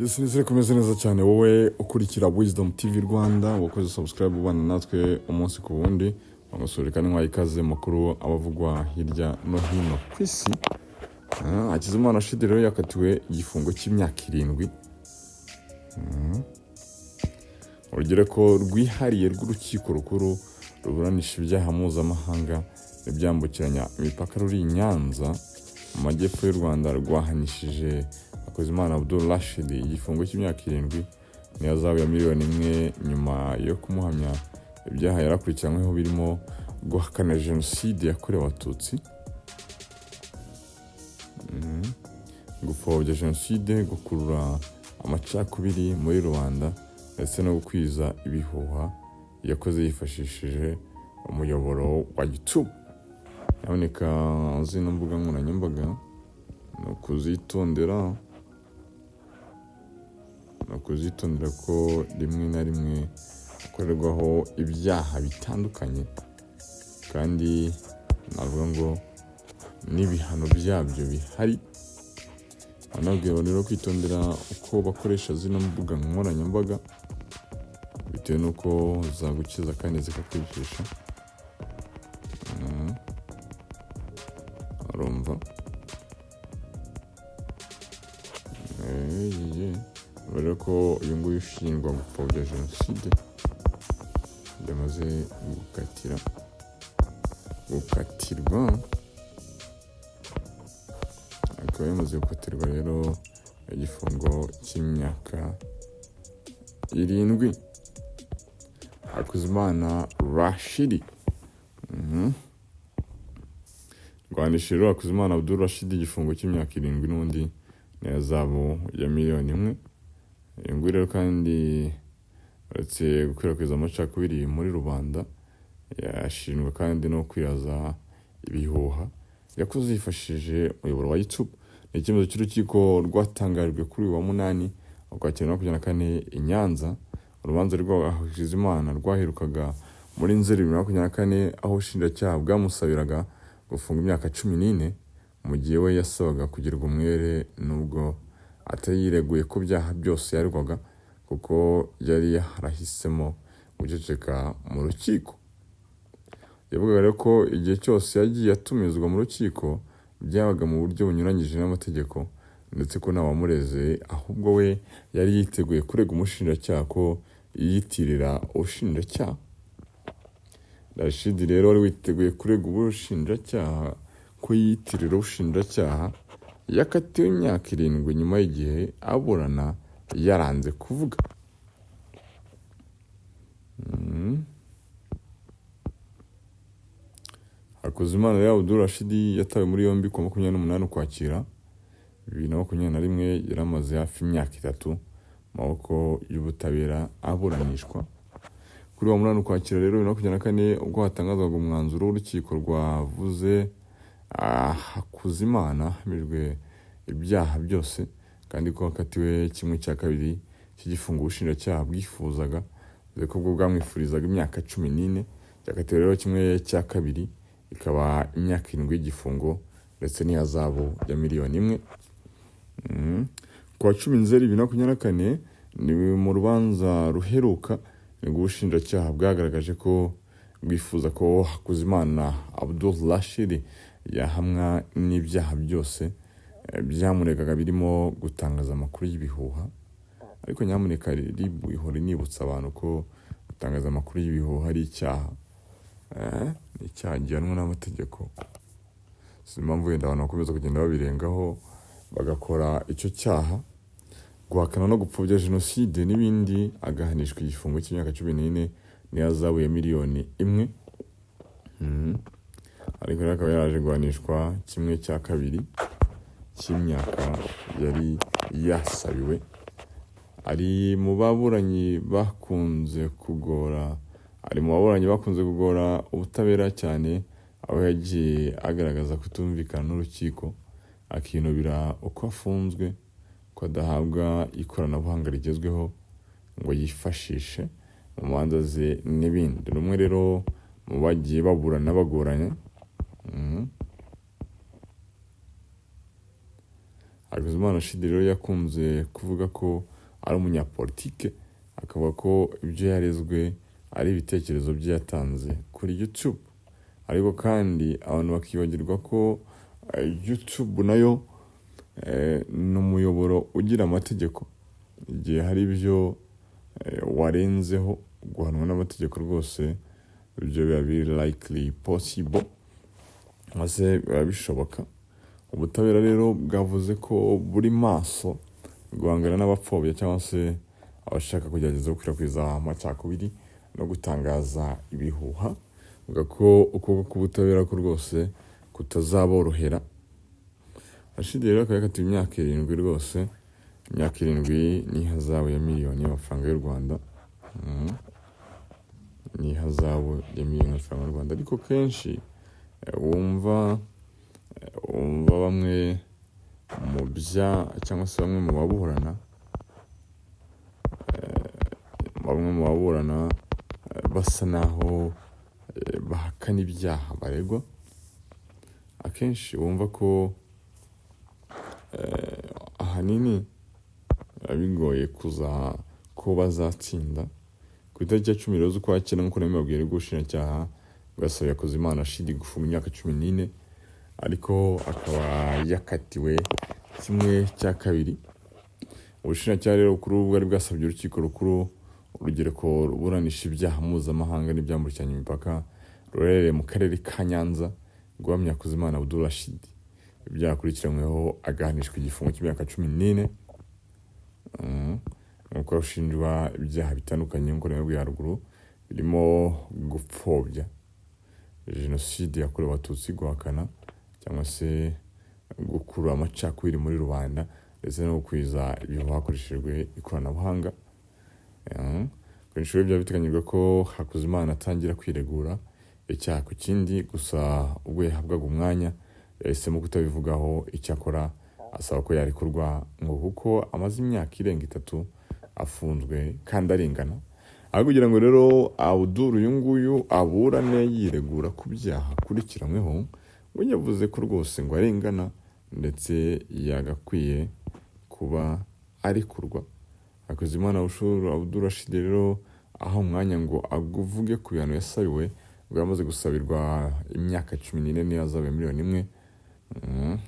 Yes, nizere kumeze neza cyane wowe ukurikira Wisdom TV Rwanda, wakoze subscribe ubana natwe umunsi ku wundi. Bamusura kandi nkwaye ikaze makuru abavugwa hirya no hino ku isi. Hakizimana Rashid rero yakatiwe igifungo cy'imyaka 7. Urugereko rwihariye rw'urukiko rukuru ruburanisha ibyaha mpuzamahanga n'ibyambukiranya imipaka ruri i Nyanza mu majyepfo y'u Rwanda rwahanishije Hakuzimana Abdul Rashid igifungo cy'imyaka 7 n'ihazabu ya miliyoni 1 nyuma yo kumuhamya ibyaha yarakurikiranyweho birimo guhakana jenoside yakorewe Abatutsi, gupfobya jenoside, gukurura amacakubiri muri rubanda ndetse no gukwiza ibihuha yakoze yifashishije umuyoboro wa YouTube. Nyamuneka zino mbuga nkoranyambaga ni ukuzitondera, ni ukuzitondera ko rimwe na rimwe hakorerwaho ibyaha bitandukanye kandi navuga ngo n'ibihano byabyo bihari. Banabwira rero kwitondera uko bakoresha zino mbuga nkoranyambaga bitewe n'uko zagukiza kandi zikakwicisha. Urumva rero ko uyu nguyu ushinjwa gupfobya jenoside yamaze gukatirwa, akaba yamaze gukatirwa rero igifungo cy'imyaka 7. Hakuzimana Rashidi rwanisha rero Hakuzimana Abdul Rashidi igifungo cy'imyaka 7 n'ubundi n'ihazabu ya miliyoni 1. Uyu nguyu rero kandi uretse gukwirakwiza amacakubiri muri rubanda, yashinjwa kandi no kwiraza ibihuha yakoze yifashishije umuyoboro wa YouTube. Ni icyemezo cy'urukiko rwatangajwe kuri uyu wa 8 Ukwakira 2024 i Nyanza. Urubanza rwa Hakizimana rwaherukaga muri Nzeri 2024, aho ubushinjacyaha bwamusabiraga gufunga imyaka 14 mu gihe we yasabaga kugirwa umwere nubwo atari yireguye ku byaha byose yaregwaga kuko yari yarahisemo guceceka mu rukiko. Yavugaga rero ko igihe cyose yagiye atumizwa mu rukiko byabaga mu buryo bunyuranyije n'amategeko ndetse ko ntawamureze, ahubwo we yari yiteguye kurega umushinjacyaha ko yiyitirira ubushinjacyaha. Rashid rero wari witeguye kurega ubushinjacyaha ko yiyitirira ubushinjacyaha, yakatiwe imyaka 7 nyuma y'igihe aburana yaranze kuvuga. Hakuzimana rero Abdul Rashid yatawe muri yombi ku wa 28 Ukwakira 2021, yari amaze hafi imyaka 3 mu maboko y'ubutabera aburanishwa. Kuri wa 8 Ukwakira rero 2024, ubwo hatangazwaga umwanzuro w'urukiko rwavuze Hakuzimana ahamijwe ibyaha byose kandi ko hakatiwe 1/2 cy'igifungo ubushinjacyaha bwifuzaga, dore ko bwo bwamwifurizaga imyaka 14. Yakatiwe rero 1/2, ikaba imyaka 7 y'igifungo ndetse n'ihazabu ya miliyoni 1. Ku wa 10 Nzeri 2024, ni mu rubanza ruheruka, nibwo ubushinjacyaha bwagaragaje ko bwifuza ko Hakuzimana Abdul Rashid yahamwa n'ibyaha byose byamuregaga birimo gutangaza amakuru y'ibihuha. Ariko nyamuneka RIB ihora inibutsa abantu ko gutangaza amakuru y'ibihuha ari icyaha. Ni icyaha gihanwa n'amategeko. Si impamvu wenda abantu bakomeza kugenda babirengaho bagakora icyo cyaha. Guhakana no gupfobya jenoside n'ibindi, agahanishwa igifungo cy'imyaka 14 n'ihazabu ya miliyoni 1. Ariko rero akaba yaraje guhanishwa 1/2 cy'imyaka yari yasabiwe. Ari mu baburanyi bakunze kugora, ari mu baburanyi bakunze kugora ubutabera cyane, aho yagiye agaragaza kutumvikana n'urukiko, akinubira uko afunzwe, ko adahabwa ikoranabuhanga rigezweho ngo yifashishe mu manza ze n'ibindi. Ni umwe rero mu bagiye baburana bagoranye. Hakuzimana Rashid rero yakunze kuvuga ko ari umunyapolitike, akavuga ko ibyo yarezwe ari ibitekerezo bye yatanze kuri YouTube. Ariko kandi abantu bakibagirwa ko YouTube nayo ni umuyoboro ugira amategeko. Igihe hari ibyo warenzeho, guhanwa n'amategeko rwose ibyo biba biri likely possible, maze biba bishoboka. Ubutabera rero bwavuze ko buri maso guhangana n'abapfobya cyangwa se abashaka kugerageza gukwirakwiza amacakubiri no gutangaza ibihuha. Buvuga ko ukuboko k'ubutabera ko rwose kutazaborohera. Rashid rero akaba yakatiwe imyaka 7 rwose. Imyaka 7 n'ihazabu ya miliyoni y'amafaranga y'u Rwanda. Ni ihazabu ya miliyoni y'amafaranga y'u Rwanda. Ariko kenshi wumva bamwe mu bya cyangwa se bamwe mu baburana basa naho bahakana ibyaha baregwa. Akenshi wumva ko ahanini biba bigoye kuza ko bazatsinda. Ku itariki ya 10 rero z'ukwa cyenda, nk'uko nabibabwiye, aribwo ubushinjacyaha bwasabiye Hakuzimana Rashid gufunga imyaka 14, ariko akaba yakatiwe 1/2. Ubushinjacyaha rero kuri ubu bwari bwasabye Urukiko Rukuru, Urugereko Ruburanisha Ibyaha Mpuzamahanga n'Ibyambukiranya Imipaka ruherereye mu karere ka Nyanza, guhamya Hakuzimana Abdul Rashid ibyaha akurikiranyweho, agahanishwa igifungo cy'imyaka 14. Nk'uko ashinjwa ibyaha bitandukanye nk'uko nabibabwiye haruguru, birimo gupfobya Jenoside yakorewe Abatutsi, guhakana cyangwa se gukurura amacakubiri muri rubanda, ndetse no gukwiza ibihuha hakoreshejwe ikoranabuhanga. Ku inshuro byaba biteganyijwe ko Hakuzimana atangira kwiregura icyaha ku kindi, gusa ubwo yahabwaga umwanya yahisemo kutabivugaho. Icyakora asaba ko yarekurwa ngo kuko amaze imyaka irenga 3 afunzwe kandi arengana. Aho kugira ngo rero Abdul uyu nguyu aburane yiregura ku byaha akurikiranyweho, we yavuze ko rwose ngo arengana ndetse yagakwiye kuba arekurwa. Hakuzimana Abdul Rashid rero aho umwanya ngo avuge ku bihano yasabiwe, ngo yamaze gusabirwa imyaka 14 n'ihazabu ya miliyoni 1.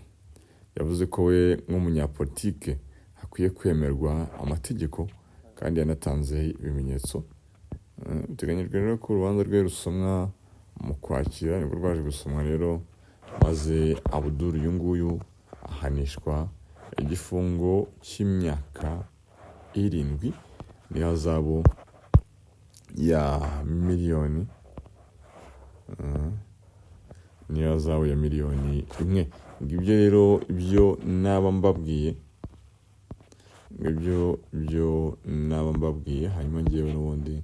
Yavuze ko we nk'umunyapolitike hakwiye kwemerwa amategeko, kandi yanatanze ibimenyetso. Biteganyijwe rero ko urubanza rwe rusomwa mu Kwakira. Nibwo rwaje gusomwa rero, maze Abdul uyu nguyu ahanishwa igifungo cy'imyaka 7 n'ihazabu ya miliyoni n'ihazabu ya miliyoni 1. Ngibyo rero ibyo naba mbabwiye, ngibyo ibyo naba mbabwiye. Hanyuma ngewe n'ubundi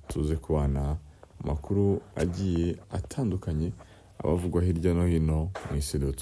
tuze kubana amakuru agiye atandukanye abavugwa hirya no hino mu isi dutuye.